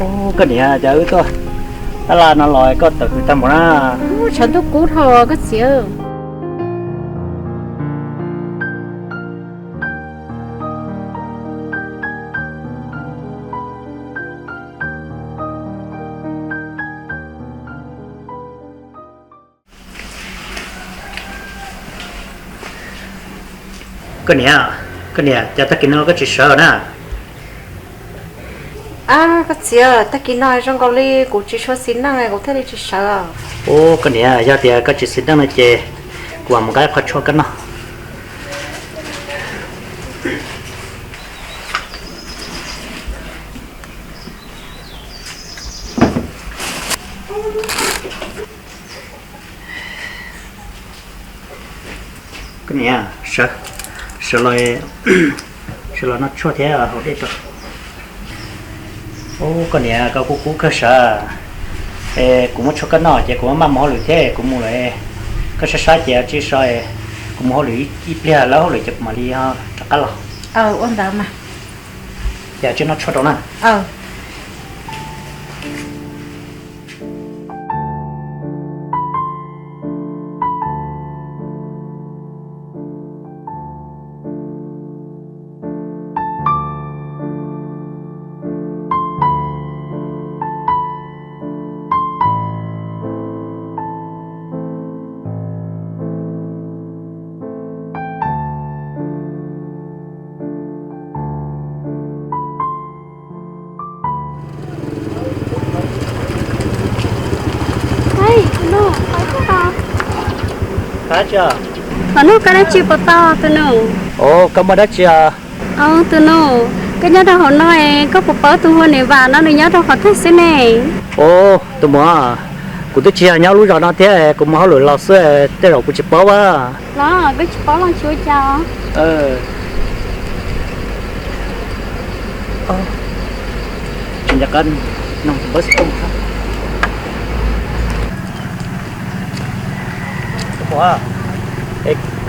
Koj niam, cas wb tuaj tab laj no los koj tawm hws tag npaum na? Tshav ntuj kub dhau koj txiv. Koj niam, koj niam, cas tag kis no koj tsis sawv na? Koj txiv, tag kis no zoo nkaus li kuv tsis tshua xis neej kuv thiaj li tsis sawv. Ub, koj niam, yog tias koj tsis xis neej no ces kuv mam mus nqa ib qho tshuaj koj noj. Koj niam, sawv, sawv los, sawv los noj tshuaj thiab haus dej tso. Ub, koj niam, koj kuj kub kawg sawv. Es kuv muab tshuaj koj noj ces kuv maj maj mus hauj lwm thiab, kuv mus lawm. Koj sab sab ces tsis so, kuv mus hauj lwm ib pliag, lawv hauj lwm ces kuv mam li rov qab los. Ua ntawd mas. Ces tsis noj tshuaj rau na. Qhov nug koj dab tsi puas tau tus nus? Ov, koj muaj dab tsi os? Ov, tus nus, koj nyob rau hauv no es koj puas paub tus hu ua niam Vam no nws nyob rau qhov twg xwb ne? Ov, tus muam, kuv twb tsis yog nyob lub zos no thiab, kuv mus hauj lwm los xwb, tej zaum kuv tsis paub a. Los koj tsis paub los tsis ua cas.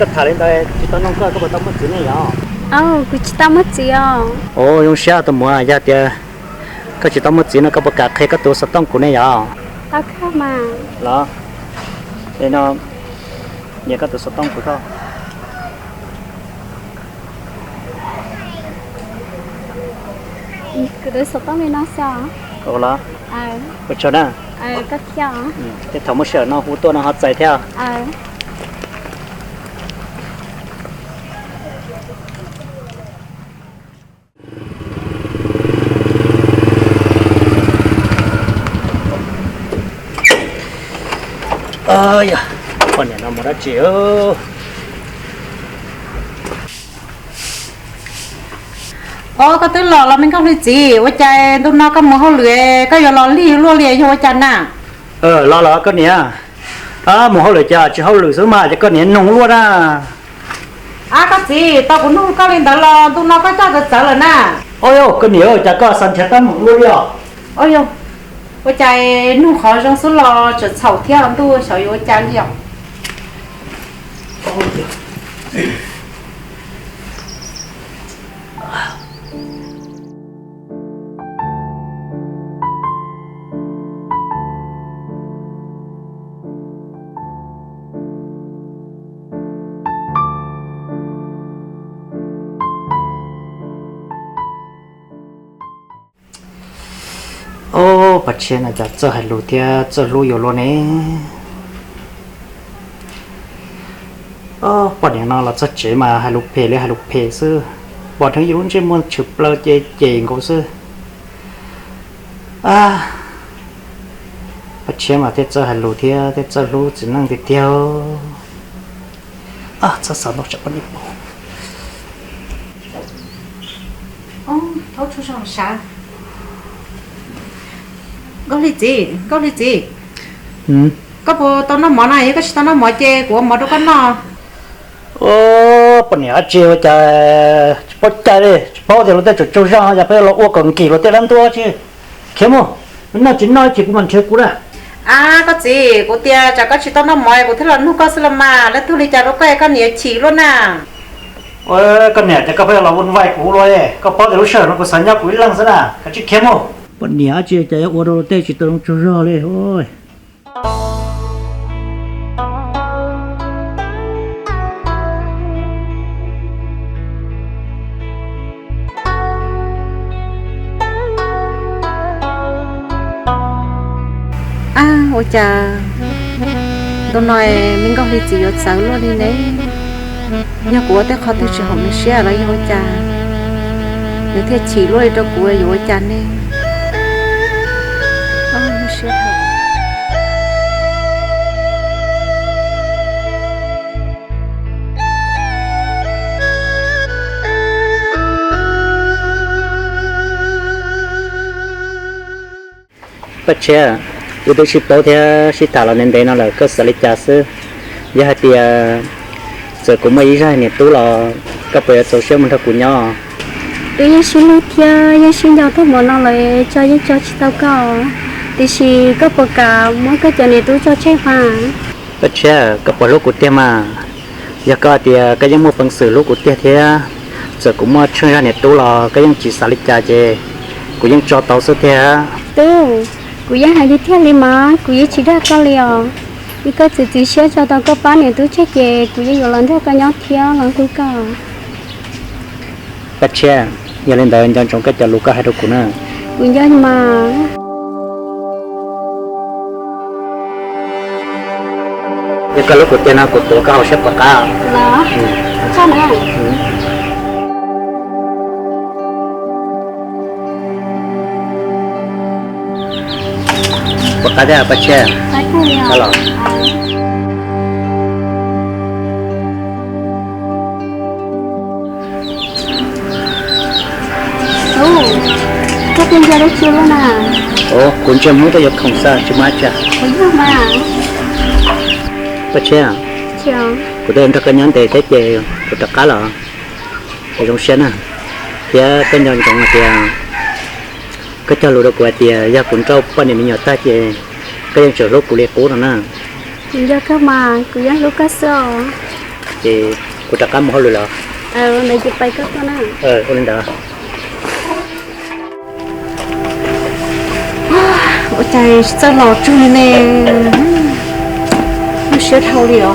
Koj tham li ntawd tsis tau noog koj, koj puas tau muaj txiv ne yom? Kuv tsis tau muaj txiv os. Ov, zoo siab tus muam, yog tias koj tsis tau muaj txiv no koj puas kam qhia koj tus xov tooj kuv ne yom? Los, no, nias koj tus xov tooj kuv rau. Kuv tus xov tooj li no xwb os. Ua tsaug na. Tej thaum muaj sij hawm no hu tuaj no ho txais thiab. Poj niam no mus dab tsi? Os, koj twb los los me nkauj hli txiv, ua cas ntu no koj mus hauj lwm koj yuav los lig luaj li yog ua cas na? Los los koj niam, mus hauj lwm cas tsis hauj lwm xwb mas ces koj niam nug luaj na. Ab, koj txiv, tau kuv nug koj li ntawd los ntu no koj coj txawv txawv lawm na. Ov, koj niam, cas koj xav nrhiav teeb meem luaj li os? Ov, ua cas nug qhov zoo xwb los tseem txhaum thiab, ntuj xyov yuav ua cas li os. Ob, Paj Tshiab no cas txawj hais lus thiab txawj hlub yuav luaj ne. Ob, poj niam no los txog tsev mas hais lus phem li hais lus phem xwb, pom dheev yus lub ntsej muag tshwm plaws ces cem nkaus xwb. Paj Tshiab mas thiaj txawj hais lus thiab thiaj txawj hlub txiv neej tiag tiag. Txhob xav ntau, tsam poj niam paub. Nkauj Hli txiv, Nkauj Hli txiv, koj puas tau noj mov na? Yog koj tsis tau noj mov ces kuv ua mov rau koj noj. Ob, poj niam dab tsi ua cas tsis paub cai li, tsis paub tias luag tej tseem tsaug zog, yog peb los ua kom nkim luag tej dab ntuj tsi. Khiav mus, noj tsis noj ces kuv mam nrhiav kuv na. Ab, koj txiv, kuv tias tsam koj tsis tau noj mov kuv thiaj los nug koj xwb los mas, leej twg li cas rau koj, koj niam chim luaj na. Koj niam, ces koj pheej los ua vai kuv luaj, koj paub tias lub sij hawm no kuv xav nyob kuv ib leeg xwb na, koj tsis khiav mus. Poj niam dab tsi cas yuav ua rau tej tsis tau zoo tsaug zog li. Ab, ua cas ntu no me nkauj hli txiv yuav txawv luaj li ne? Yog kuv ua tej qhov twg tsis haum nws siab los yog ua cas nws thiaj chim luaj li rau kuv, yuav ua cas ne? Paj Tshiab, wb twb sib paub thiab sib tham los ntev ntev no lawm, koj xav li cas xwb? Yog hais tias txawm kuv muaj ib zaj niam tub los koj puas yuav txaus siab mus nrog kuv nyob? Wb yeej sib hlub thiab yeej sib nco tag npaum no lawm, tso yeej tso tsis tau koj, tiam sis koj puas kam muab koj cov niam tub tso tseg mas? Paj Tshiab, koj puas hlub kuv tiag mas? Yog koj hais tias koj yeej muaj peev xwm hlub kuv tiag thiab, txawm kuv muaj tsheej zaj niam tub los koj yeej tsis xav li cas ces kuv yeej tso tau xwb tiag. Tub, kuv yeej hais li tiag li mas, kuv yeej tsis dag koj li os. Yog koj txiav txim siab tso tau koj pab niam tub tseg ces kuv yeej yuav los nrog koj nyob thiab los hlub koj. Paj Tshiab, yog li ntawd nco ntsoov koj cov lus koj hais rau kuv na. Kuv nco mas. Yog koj hlub kuv tiag no kuv tuav koj hauv siab puas qab? Puas qab thiab Paj Tshiab? Kuv ntsia Hmoob tuaj yuav khoom xwb tsis muaj dab tsi. Paj Tshiab, kuv twb nrog koj nyob ntev thiab ces kuv rov qab los, es zoo siab na, thiab koj nco ntsoov hais tias koj cog lus rau kuv hais tias yog kuv nrauj poj niam me nyuam tag ces koj yeej tseem hlub kuv li qub no na. Kuv nco kawg mas, kuv yeej hlub koj xwb os. Ces kuv rov qab mus hauj lwm lawm. Ua li ntawd. Ua cas txawj los tsug li ne, lub siab dhau li os.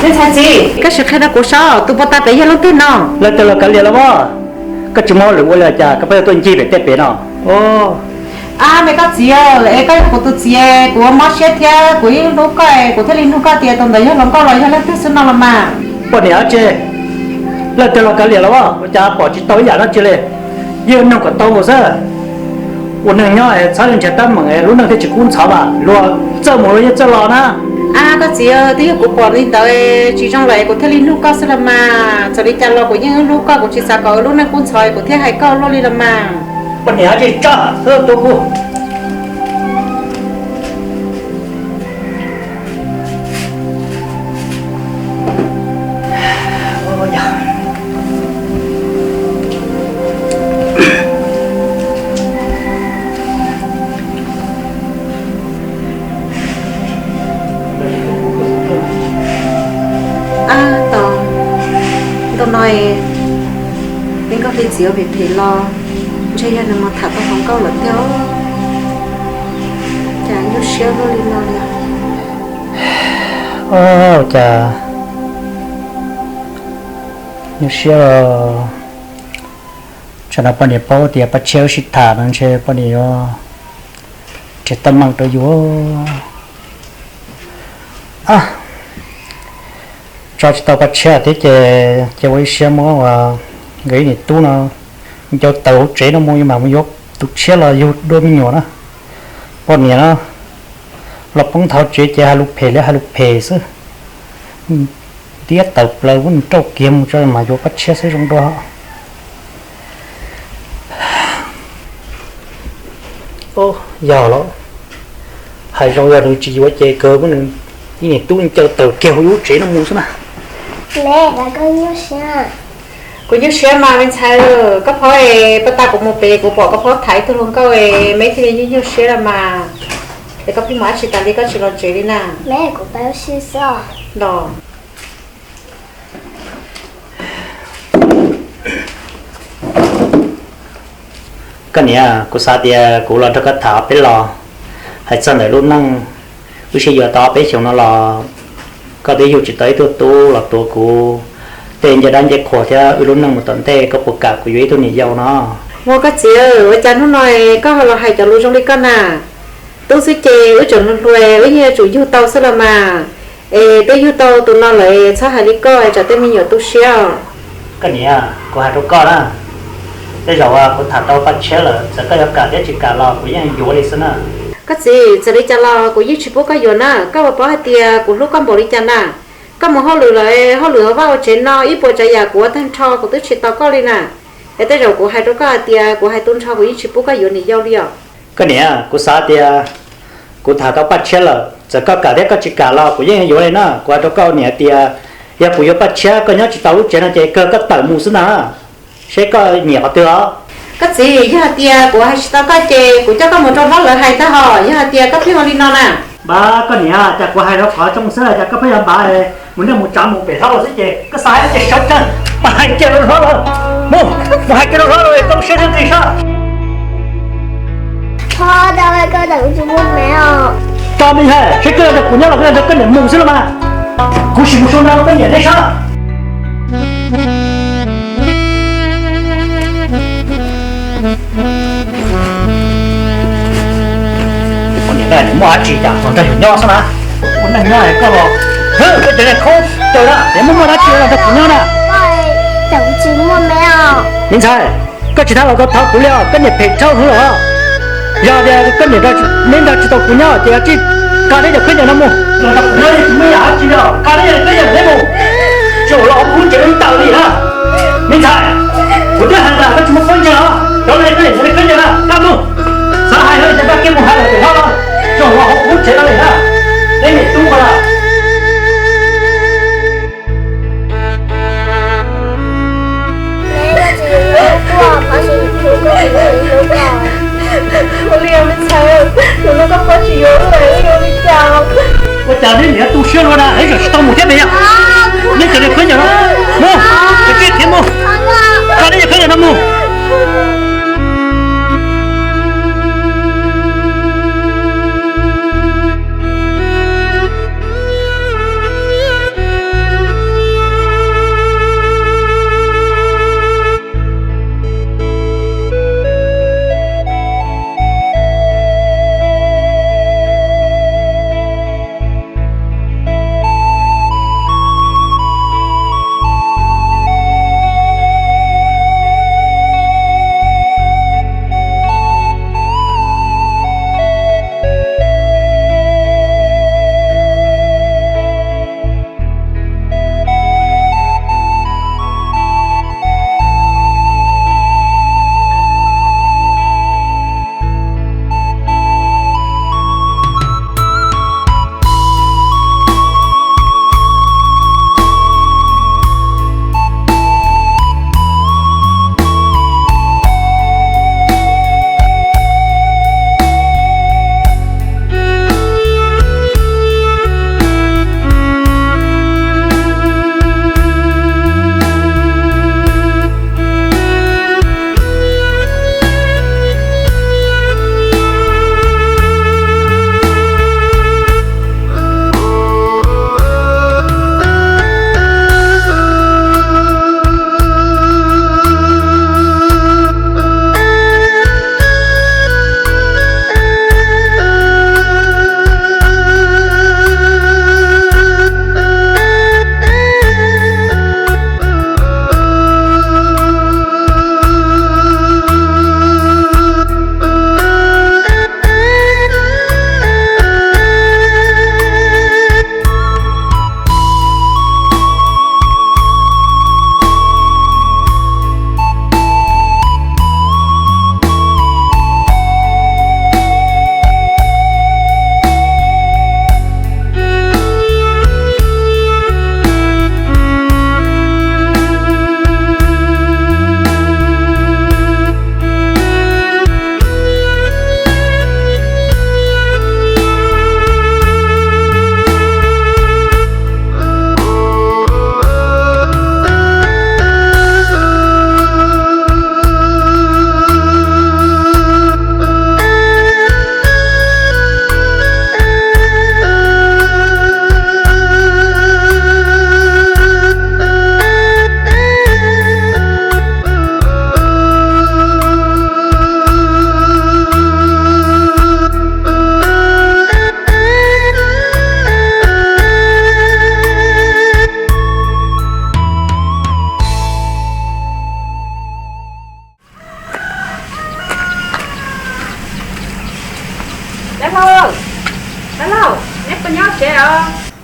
Ntxhais txiv, koj sim qhia rau kuv saib tus puag ta pem yog leej twg no? Leej twg los kav liam los as, koj tsis muaj hauj lwm ua li cas koj pheej tuaj ncig pem tej pem no? A, me koj txiv, es koj yog kuv tus txiv, kuv ua mob siab thiab kuv yeej hlub koj, kuv thiaj li nug koj tias tus ntawd yog hluas nkauj los yog leej twg xwb no los mas. Poj niam dab tsi, leej twg los kav liam los as, ua cas pom tsis tau ib yam dab tsi li? Yeej nug kom tau mus xwb. Ua neeg nyob es txhob nrhiav teeb meem, lub neej thiaj tsis kub ntxhov mas, luag txawj mus luag yeej txawj los na. A, koj txiv, twb yog kuv pom li ntawd tsis zoo lawm kuv thiaj li nug koj xwb los mas. Txawm li cas los kuv yeej hlub koj, kuv tsis xav kom lub neej kub ntxhov kuv thiaj hais koj luaj li los mas. Poj niam dab tsi, tso tuaj kuv. Ab, tos, ntu no me nkauj hli txiv ua phem phem los ntshe yog nws mus tham tau hluas nkauj lawm tiag. Cas nyuaj siab luaj li no li. Ua cas nyuaj siab. Tsam no poj niam paub tias Paj Tshiab wb sib tham no ntshe poj niam yuav nrhiav teeb meem rau yus. Tso tsis tau Paj Tshiab thiab ces, ces ua ib siab muab nkawd ib niam tub no ncaws tawm hauv tsev no mus, yus mam mus yuav tus tshiab los yug dua me nyuam na. Poj niam no los poob nthav tsev ces hais lus phem li hais lus phem xwb. Ntiab tawm plaws muab nws rauj kiag mus tso mam yuav Paj Tshiab xwb zoo dua. Yog los, Hais zoo yog nws tsis yuav ces kawg muab nws ib niam tub ncaws tawm kiag hauv lub tsev no mus xwb na. Me, koj nyuaj siab. Kuv nyuaj siab mas me ntxhais, koj phob es pab tas kuv mus pem kuv pom koj phob tham ib tug hluas nkauj es me thiaj li nyuaj nyuaj siab los mas. Es koj pheej mus dab tsi tas li koj tsis los tsev li na? Me, kuv pab ua si xwb. Los. Koj niam, kuv xav tias kuv los nrog koj tham ob peb lo, hais txog ntawm lub neej wb sib yuav tau ob peb xyoos no los koj twb yug tsis tau ib tug tub los tuav kuv tej ncej dab ncej qhua thiab wb lub neej mus tom ntej, koj puas kam kuv yuav ib tug niam yau no? Ua koj txiv, ua cas hnub no koj ho los hais cov lus zoo li koj na? Tub xwb ces wb tseem hluas hluas, wb yeej yuav tsum yug tau xwb los mas. Es twb yug tau tus no lawm, txhob hais li koj tsam tej me nyuam tu siab. Koj niam, kuv hais rau koj na, tej zaum kuv tham tau Paj Tshiab lawm, txawm koj yuav kam thiab tsis kam los kuv yeej yuav li xwb na. Koj txiv, txawm li cas los kuv yeej tsis pub koj yuav na. Koj puas paub hais tias kuv hlub koj npaum li cas na? Koj mus hauj lwm lawm, hauj lwm hauv vaj hauv tsev no ib puas tsav yam kuv ua tag nrho, kuv twb tsis tos koj li na. Es tej zaum kuv hais rau koj hais tias kuv hais tu nrho, kuv yeej tsis pub koj yuav niam yau li os. Koj niam, kuv xav tias kuv tham tau Paj Tshiab lawm, txawm koj kam thiab koj tsis kam los kuv yeej yuav li na. Kuv hais rau koj niam tias yog kuv yuav Paj Tshiab koj nyob tsis tau lub tsev no ces kawg koj tawm mus xwb na, seb koj nyiam qhov twg os. Koj txiv, yog hais tias kuv hais tsis tau koj ces kuv coj koj mus rau hlob lawv hais tag hos, yog hais tias koj pheej ua li no na. Npab, koj niam, cas kuv hais rau qhov zoo xwb cas koj pheej yuav npab, mus nej mus tsav mus pem hlob lawv xwb ces koj xav hais ces sawv tsees, mus hais kiag rau hlob lawv, mus, mus hais kiag rau hlob lawv zoo siab thiab nqi sab. Tso me ntxhais, seb koj yuav nrog kuv nyob los koj yuav nrog koj niam mus xwb los mas. Kuv sim mus sau ntawv rau koj niam nej sab. Ua niam nws muaj dab tsi cas los nrog yus nyob xwb na? Ua neej nyob koj los, koj cov niag khaub caws na, es muaj muaj dab tsi los nrog kuv nyob na? Me ntxhais, koj tsis tau los koj thov kuv li os, koj niam phem dhau hwv los. Yog tias koj niam neb nrog tsis tau kuv nyob ces yog tsis, nqa neb cov khaub ncaws no mus. Los nrog kuv nyob yeej tsis muaj yam dab tsi li os, nqa neb cov khaub ncaws neb mus. Tsis los hauv kuv tsev li tawm li na. Me ntxhais, kuv twb hais lawm koj tsis muaj khaub ncaws os, cov no koj niam cov khaub ncaws na, nqa mus. Xav hais los ces nqa kiag mus hais lawm pem hlob los, tsis los hauv kuv tsev no li na. Neb niam tub ko na. Ua li me ntxhais, tus no koj pab tsis yuav lawm, ua li cas? Ua cas neb niam tu siab luaj na, neb tseem tsis tau mus thiab ne yog? Neb cov niag khaub ncaws no, mus, mus, mus, nqa neb cov khaub ncaws no mus.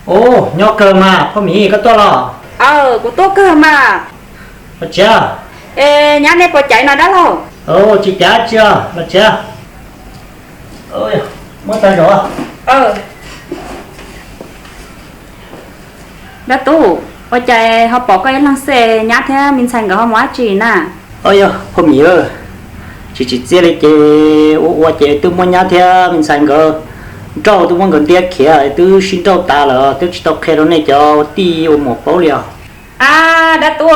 Ub, nyob kawg mas Phoj Mim, koj tuaj los? Aw, kuv tuaj kawg mas. Los tsev. Es nyab nej puas caiv no dab laug? Tsis caiv tsi os, los tsev. Muab tag zog. Dab tub, ua cas ho pom koj ib leeg xwb, nyab thiab me ntxhais nkawd ho mus dab tsi na? Au yog Phoj Mim, tsis tsim txiaj li ces ua ua ces twb muab nyab thiab me ntxhais nkawd nrauj, twb muab nkawd ntiab khiav, twb sib nrauj tas lawm, twb tsis tau qhia rau nej cov tij ua muam paub li os. Ab, dab tub,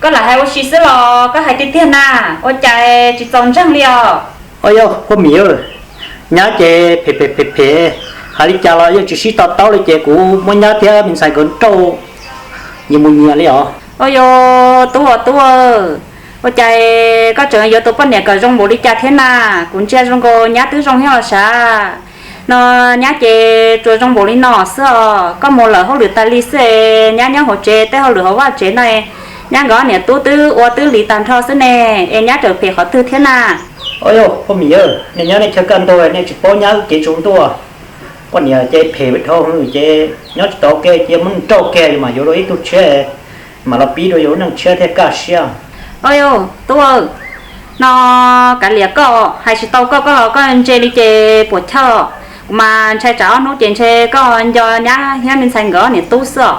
koj lam hais ua si xwb los koj hais tiag tiag na? Ua cas tsis txaus ntseeg li os? Au yog Phoj Mim, nyab ces phem phem phem phem, hais li cas los yeej tsis sib to taub li ces kuv muab nyab thiab me ntxhais nkawd nrauj nyias mus nyias li os. Au yog tub, tub, ua cas koj tseem yuav tus poj niam kom zoo npaum li cas thiab na? Kuv ntsia zoo nkaus nyab twb zoo thiab los sav. No nyab ces tsuas zoo npaum li no xwb os, koj mus lawm hauj lwm tas li xwb es nyab nyob hauv tsev, tej hauj lwm hauv vaj tsev no nyab nkawd niam tub twb ua twb lis tag nrho xwb ne, es nyab tseem phem qhov twg thiab na? Au yog Phoj Mim, nej nyob nej chaw kaj ntug nej tsis paub nyab wb kev tsaus ntuj. Poj niam ces phem dhau ces nyob tsis tau, cia muab nws nrauj kiag mas yuav luag ib tug tshiab, mam los pib rau yus lub neej tshiab thiaj kaj siab. Au yog tub, no kav liam koj, hais tsis tau koj, koj los koj ntse li ces puas chawj. Kuv mas ntshai tsam ob hnub ces ntshe koj nco nyab thiab me ntxhais nkawd niam tub xwb os.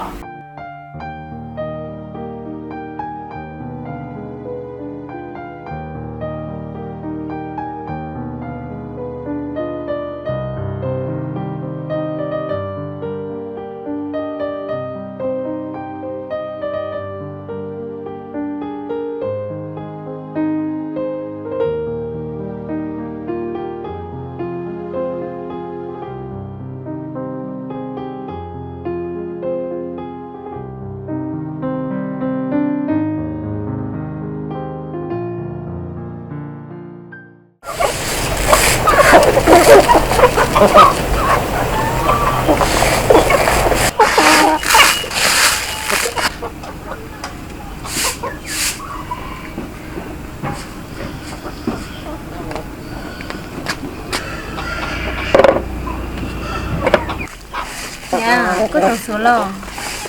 Niam, koj tsoom xuv los?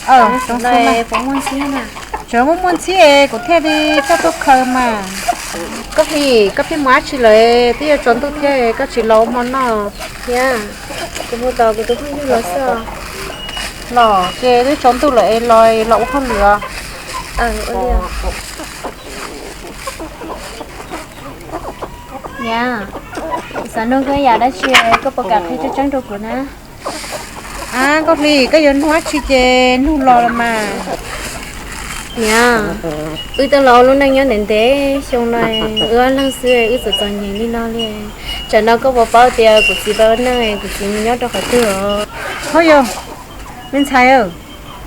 Tsoom xuv na. Tseem muaj muaj ntxhib es kuv thiaj li coj tuaj khaws mas. Koj Hli, koj pheej mus dab tsi lawm? Twb yuav tsaus ntuj thiab koj tsis los ua hmo noj? Niam, kuv mus tom kuv tus phooj ywg los xwb. Los ces twb tsaus ntuj lawm es los, los ua hauj lwm os. Niam, kuv xav nug koj ib yam dab tsi, koj puas kam qhia tseeb tseeb rau kuv na? Ab, Nkauj Hli, koj yuav nug dab tsi ces nug los los mas. Niam, wb twb los ua lub neej nyob ntev ntev xyoo no, wb ob leeg xwb wb txom txom nyem li no li. Tsam no koj puas paub tias kuv txiv pab ua neej, kuv txiv mus nyob rau qhov twg os? Ho yog, me ntxhais,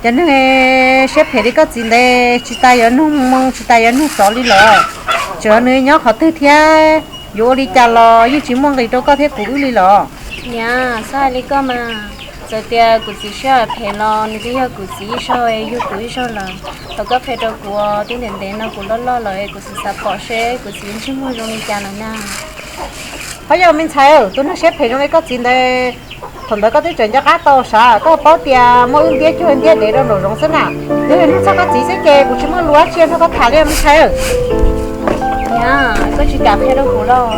cov neeg siab phem li koj txiv ntawd tsis tas yuav nug moo tsis tas yuav nug tsov li los? Tseem nws nyob qhov twg thiab yuav ua li cas los yeej tsis muaj nqis rau koj thiab kuv wb li los. Niam, txhob hais li koj mas. Txawm tias kuv txiv siab phem los nws twb yog kuv txiv ib zaug yug kuv ib zaug lawm. Thaum koj qhia rau kuv twb ntev ntev no kuv loj loj lawm es kuv xav xav pom seb kuv txiv ntsej muag zoo li cas lawm na. Ho yog, me ntxhais, tus neeg siab phem zoo li koj txiv ntawd, thaum ntawd koj twb tseem nco qab tau sav, koj paub tias muaj wb ntiab cuag ntiab dev rau nraum zoov xwb na. Yog nug txog koj txiv xwb ces kuv tsis muaj lus dab tsi nrog koj tham li, me ntxhais. Niam, koj tsis kam qhia rau kuv los?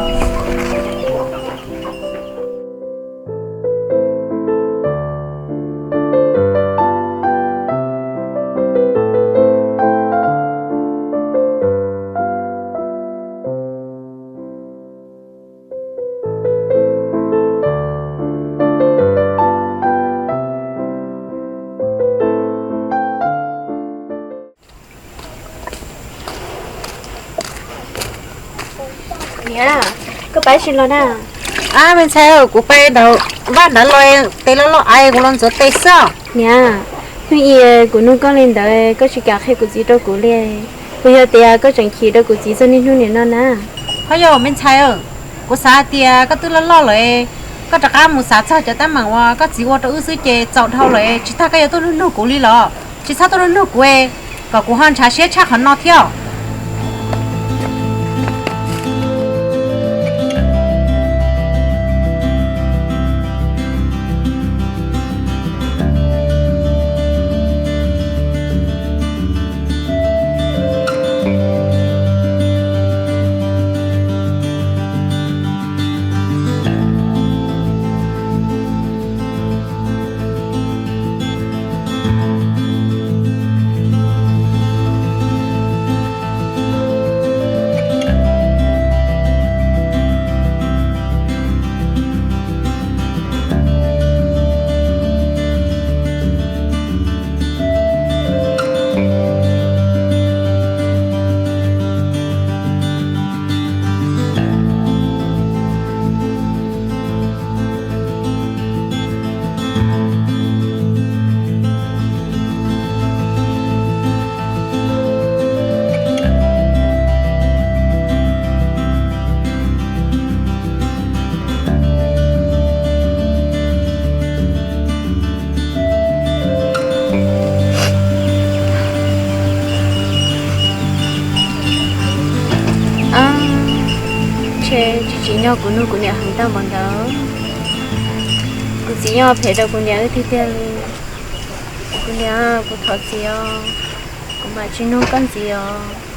Niam, koj pab tsis los na? Ab, me ntxhais, kuv pab ntawd, vaj ntawd los, tes loj loj es kuv los ntxuav tes xwb. Niam, hnub i kuv nug koj li ntawd koj tsis kam qhia kuv txiv rau kuv li, puas yog tias koj tseem chim rau kuv txiv txog niaj hnub nim no na? Ho yog, me ntxhais, kuv xav hais tias koj twb loj loj lawm, koj rov qab mus xav txog cov teeb meem uas koj txiv ua rau wb xwb ces txaus dhau lawm, tsis tas koj yuav tuaj nug nug kuv li los? Tsis txhob tuaj nug nug kuv, kom kuv ho ntshav siab tshaj qhov no thiab. Yog kuv nug kuv niam heev tau npaum ntawd, kuv txiv yeej phem rau kuv niam wb tiag tiag li. Kuv niam, kuv thov txiv os, kuv mam tsis nug koj ntxiv os.